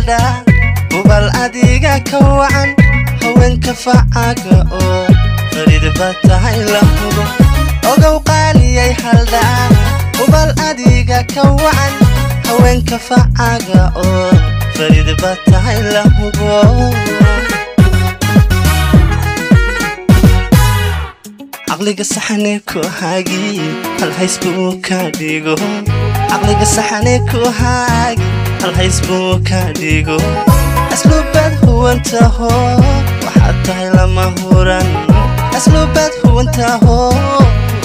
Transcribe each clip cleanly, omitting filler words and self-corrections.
haldhaa hubal adiga ka wacan haweenka facaaga oo fariid baad tahay la hubo ogow qaaliyay haldhaa hubal adiga ka wacan haweenka facaaga oo fariid baad tahay la hubo caqliga saxane ku hagi hal hays buu ka dhigo caqliga saxane ku hagi hal hays buu ka dhigo asluubaad huwantaho waxaad tahay lama huran asluubaad huwantaho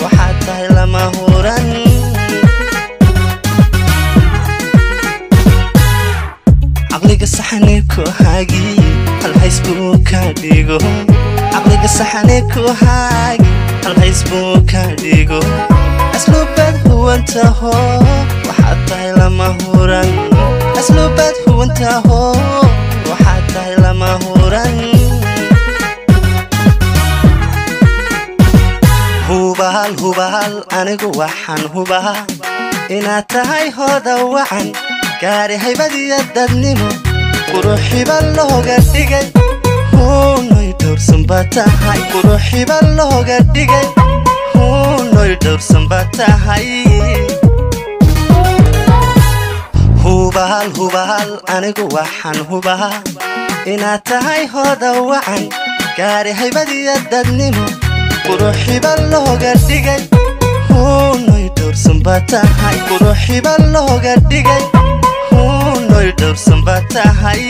waxaad tahay lama huran caqliga saxane ku hagi hal hays buu ka dhigo caqliga saxane ku hagi hal hays buu ka dhigo asluubaad huwantaho waxaad tahay lama huran asluubaad huwantaho waxaad tahay lama huran hubaal hubaal anigu waxaan hubaa inaad tahay hooda wacan gaari haybadiya dadnimo quruxiba looga dhigay hunoy dhowrsan baa tahay quruxiba looga dhigay hunoy dhowrsan baa tahay hubaal hubaal anigu waxaan hubaa inaad tahay hooda wacan gaari haybadiya dadnimo quruxiba looga dhigay hunoy dhowrsan baa tahay quruxiba looga dhigay hunoy dhowrsan baa tahay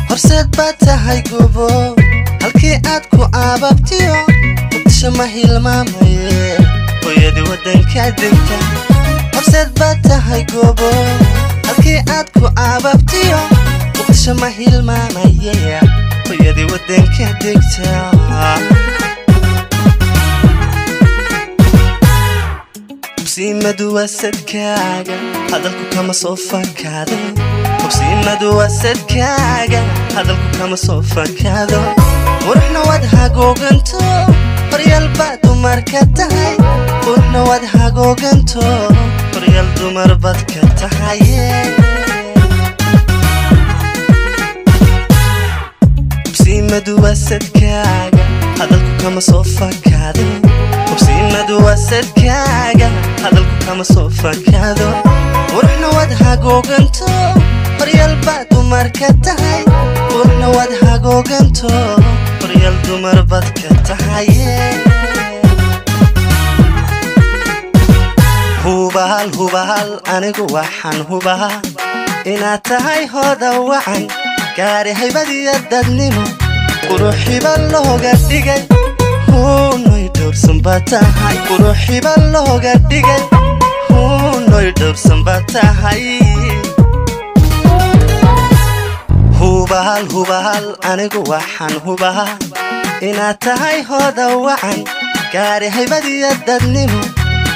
horseed baad tahay gubo halkii aad ku aababtiyo muqdisho ma hilmaamaye hooyadii waddanka degta horseed baad tahay gubo halkii aad ku aababtiyo muqdisho ma hilmaamaye hooyadii waddanka degta hubsiimadu waa sadkaaga hadalku kama soo fakado hubsiimadu waa sadkaaga hadalku kama soo fakado quruxna waad hagooganto horyaal baad dumar ka tahay quruxna waad hagooganto horyaal dumar baad ka tahay hubsiimadu waa sadkaaga hadalku kama soo fakado hubsiimadu waa sadkaaga hadalku kama soo fakado quruxna waad hagooganto horyaal baad dumar ka tahay quruxna waad hagooganto horyaal dumar baad ka tahay hubaal hubaal anigu waxaan hubaa inaad tahay hooda wacan gaari haybadiya dadnimo quruxiba looga dhigay hunoy dhowrsan baa tahay quruxiba looga dhigay hunoy dhowrsan baa tahay hubaal hubaal anigu waxaan hubaa inaad tahay hooda wacan gaari haybadiya dadnimo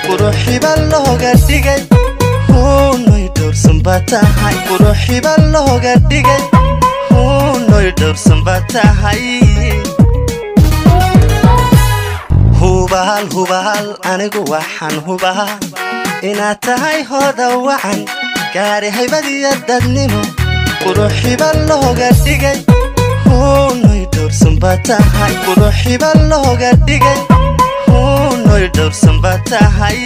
quruxiba looga dhigay hunoy dhowrsan baa tahay quruxiba looga dhigay hunoy dhowrsan baa tahay hubaal hubaal anigu waxaan hubaa inaad tahay hooda wacan gaari haybadiya dadnimo quruxiba looga dhigay hunoy dhowrsan baa tahay quruxiba looga dhigay hunoy dhowrsan baa tahay.